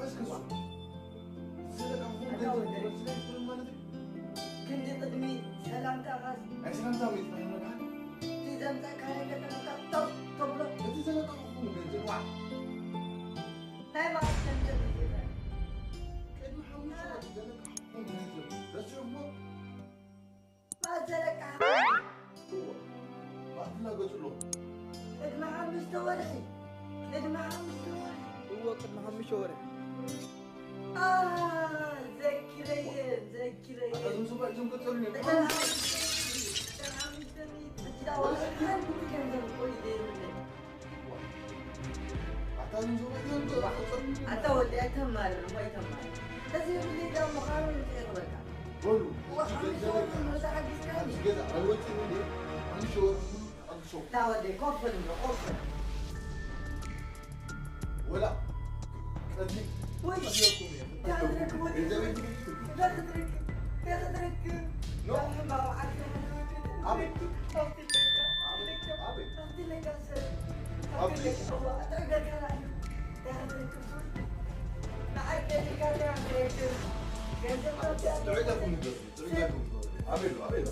እስከ ዋ። ዘለካ ኹን ኣታ ገንዘብ ወደይ። ክወስድ ኣይትኽእልን ማለት እዩ? ክንዲ ቅድሚ ሰላምታ ኻስ ናይ ሰላምታ ወይ ጥራሕ ነካ? እቲ ዘምፀእካ ነገር ተመልካ ቶብ ተብሎ። እቲ ዘለካ ኹን ገንዘብ። ዋ። ናይ መዓስ ገንዘብ እዩ ዝብላዕ? ቅድሚ ሓሙሽተ ወርሒ ዘለካ ኹን ገንዘብ ረሲዑ እሞ ማዘለካ እወ፣ ማእትናገጹ ኣለኹ። ቅድሚ ሓሙሽተ ወርሒ፣ ቅድሚ ሓሙሽተ ወርሒ። እወ፣ ቅድሚ ሓሙሽተ ወርሒ። ኣ፣ ዘኪረየ፣ ዘኪረየ። ኣታ እዞም ሰብኣይ እዞም ቀጸሉኒ። ቅድሚ ሓሙሽተ ወርሒ፣ ቅድሚ ሓሙሽተ ወርሒ፣ ሕጂ ደኣ ወላ ሓንቲ ገንዘብ እኮ ኢደ የብለይን። ኣታ ንዞም እዮም ዋ፣ ኣታ ወዲ ኣይተማርር እሞ ኣይተማርር። ተዘይብለይ ዳ ምዃኑ እንታይ ይቕበልካ? በሉ፣ ዋ፣ ሓሙሽተ ወርሒ ሙሉ ተሓጊዝካኒ። ኣብዚ ገዛ ኣልወጥን እንዴ? ሓሙሽተ ወርሒ ሙሉ ተሓግሶ። እታ ወደይ ኮፍ በል እንዶ፣ ኮፍ በል። ወላ፣ ቀዚ፣ ወይ፣ ቀዚኩም እየ። እንታይ ክትረክብ ወዲ? ገንዘበይ ትግልቱ። እንታይ ክትረክብ? እንታይ ክትረክብ? ኖ። ሕማም ዓዲ። ኣቤት። ኣቤት። ጥዑይ ኢለኩም ንገሩ፣ ጥዑይ ኢለኩም ንገሩ። ኣበይ ኣሎ? ኣበይ ኣሎ?